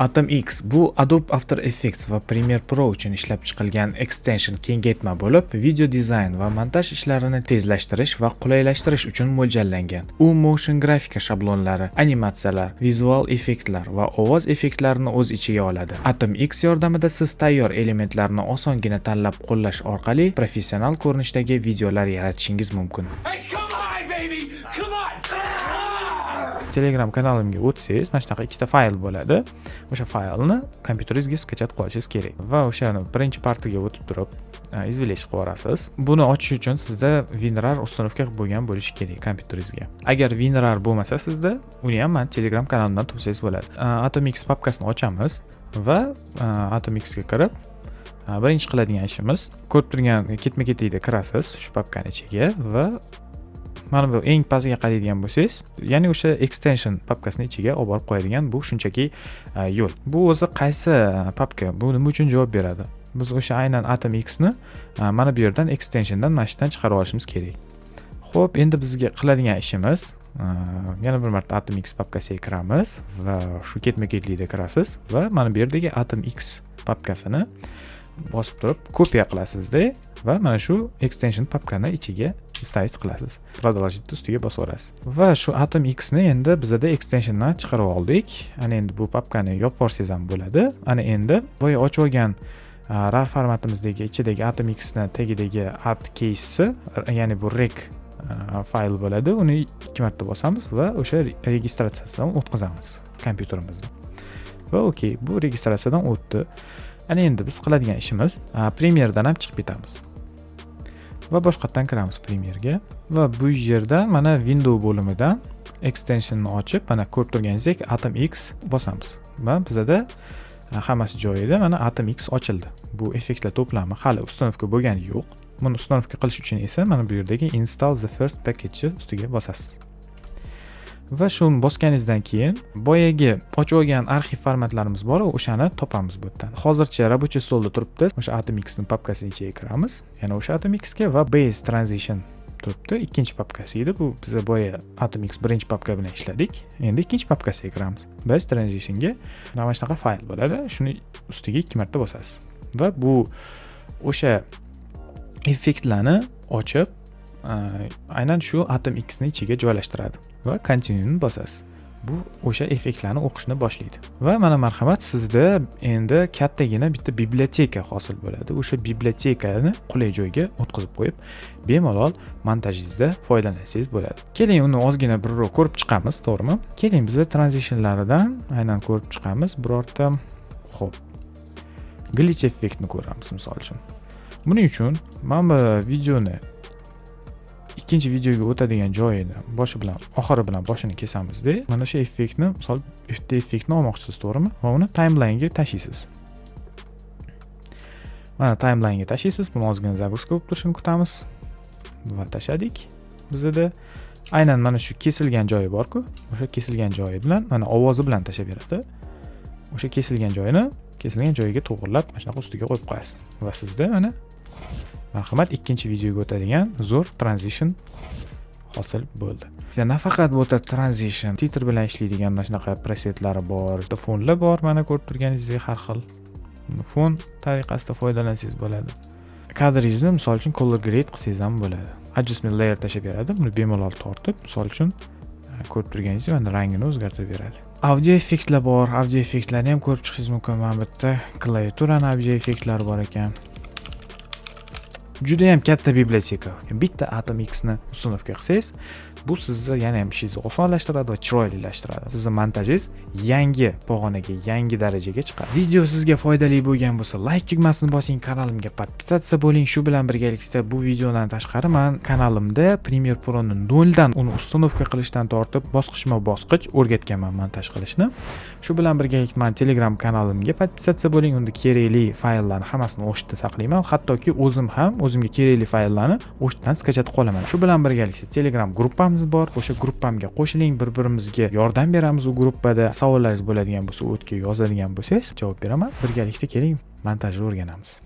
Atom X bu Adobe After Effects va Premiere Pro uchun ishlab chiqilgan extension, kengaytma bo'lib, video dizayn va montaj ishlarini tezlashtirish va qulaylashtirish uchun mo'ljallangan. U motion grafika shablonlari, animatsiyalar, vizual effektlar va ovoz effektlarini o'z ichiga oladi. Atom X yordamida siz tayyor elementlarni osongina tanlab qo'llash orqali professional ko'rinishdagi videolar yaratishingiz mumkin. Hey, come on, baby! Come on! Telegram kanalimga o'tsangiz, mana shunaqa ikkita fayl bo'ladi. O'sha faylni kompyuteringizga скачать qilib olishingiz kerak va o'shani birinchi partiga o'tib turib, извлечь qilib yuborasiz. Buni ochish uchun sizda WinRAR установка qilib bo'lgan bo'lishi kerak kompyuteringizga. Agar WinRAR bo'lmasa sizda, uni ham man Telegram kanalimdan topsangiz bo'ladi. Atom X papkasini ochamiz va Atom Xga kirib, birinchi qiladigan ishimiz, ko'rib turgan ketma ketlikda kirasiz shu papkani ichiga va mana bu eng pastiga qaraydigan bo'lsangiz, ya'ni o'sha extension papkasini ichiga olib borib qo'yadigan bu shunchaki yo'l. Bu o'zi qaysi papka, bu nima uchun javob beradi? Biz o'sha aynan Atom Xni mana bu yerdan, extensiondan, mana shu yerdan chiqarib olishimiz kerak. Ho'p, endi bizga qiladigan ishimiz, yana bir marta Atom X papkasiga kiramiz va shu ketma ketlikda kirasiz va mana bu yerdagi Atom X papkasini bosib turib kopiya qilasizda va mana shu extension papkani ichiga ставить qilasiz, продолжить ustiga bosib yuborasiz va shu Atom Xni endi bizada extensiondan chiqarib oldik. Ana endi bu papkani yopib yuborsangiz ham bo'ladi. Ana endi boya ochib olgan rar formatimizdagi ichidagi Atom Xni tagidagi add keys'i, ya'ni bu reg fayl bo'ladi, uni ikki marta bosamiz va o'sha registratsiyasidan o'tkazamiz kompyuterimizni va okey, bu registratsiyadan o'tdi. Ana endi biz qiladigan ishimiz, Premieredan ham chiqib ketamiz va boshqatdan kiramiz Premierega va bu yerda mana Window bo'limidan extensionni ochib, mana ko'rib turganingizdek Atom X bosamiz va bizada hammasi joyida, mana Atom X ochildi. Bu effektlar to'plami hali установка bo'lgani yo'q. Buni установка qilish uchun esa mana bu yerdagi "Install the first package" ustiga bosasiz va shuni bosganingizdan keyin boyagi ochib olgan arxiv formatlarimiz bor, o'shani topamiz bu yerdan. Hozircha рабочий stolda turibdi. O'sha Atom Xni papkasini ichiga kiramiz, yana o'sha Atom Xga va base transition turibdi, ikkinchi papkasi edi bu. Biza boya Atom X birinchi papka bilan ishladik, endi ikkinchi papkasiga kiramiz. Base transitionga mana shunaqa fayl bo'ladi, shuni ustiga ikki marta bosasiz va bu o'sha effektlarni ochib, aynan shu Atom Xni ichiga joylashtiradi va continueni bosasiz. Bu o'sha effektlarni o'qishni boshlaydi va mana, marhamat, sizda endi kattagina bitta biblioteka hosil bo'ladi. O'sha bibliotekani qulay joyga o'tkazib qo'yib, bemalol montajingizda foydalansangiz bo'ladi. Keling, uni ozgina birrov ko'rib chiqamiz, to'g'rimi? Keling, biza transitionlaridan aynan ko'rib chiqamiz birorta. Ho'p, glitch effektni ko'ramiz, misol uchun. Buning uchun mana bu videoni ikkinchi videoga o'tadigan joyini boshi bilan, oxiri bilan boshini kesamizda, mana shu effektni, misol, bitta effektni olmoqchisiz, to'g'rimi? Va uni timelinega tashlaysiz. Mana timelinega tashlaysiz. Buni ozgina загрузка bo'lib turishini kutamiz va tashladik. Bizada aynan mana shu kesilgan joyi borku, o'sha kesilgan joyi bilan, mana ovozi bilan tashlab beradi. O'sha kesilgan joyini kesilgan joyiga to'g'irlab, mana shunaqa ustiga qo'yib qo'yasiz va sizda mana, marhamat, ikkinchi videoga o'tadigan zo'r transition hosil bo'ldi. Nafaqat bu yerda transition, titr bilan ishlaydigan mana shunaqa presetlari bor, fonlar bor, mana ko'rib turganingizdek har xil fon tariqasida foydalansangiz bo'ladi. Kadringizni, misol uchun, color grade qilsangiz ham bo'ladi. Adjustment layer tashlab beradi. Buni bemalol tortib, misol uchun, ko'rib turganingizdek, mana rangini o'zgartirib beradi. Audio effektlar bor, audio effektlarni ham ko'rib chiqishingiz mumkin. Mana bu yerda klaviaturani audio effektlari bor ekan. Judayam katta biblioteka. Bitta Atom Xni установка qilsangiz, bu sizni yana ham ishingizni osonlashtiradi va chiroylilashtiradi. Sizni montajingiz yangi pog'onaga, yangi darajaga chiqadi. Video sizga foydali bo'lgan bo'lsa, layk tugmasini bosing, kanalimga подписаться bo'ling. Shu bilan birgalikda bu videodan tashqari man kanalimda Premiere Proni noldan, uni установка qilishdan tortib bosqichma bosqich o'rgatganman montaj qilishni. Shu bilan birgalikda man Telegram kanalimga подписаться bo'ling. Unda kerakli fayllarni hammasini o'sha yerda saqlayman, hattoki o'zim ham o'zimga kerakli fayllarni o'sha yerdan скачать qilib qolaman. Shu bilan birgalikda Telegram gruppamiz bor, o'sha gruppamga qo'shiling, bir birimizga yordam beramiz u gruppada. Savollaringiz bo'ladigan bo'lsa, u yerga yozadigan bo'lsangiz, javob beraman. Birgalikda keling, montajni o'rganamiz.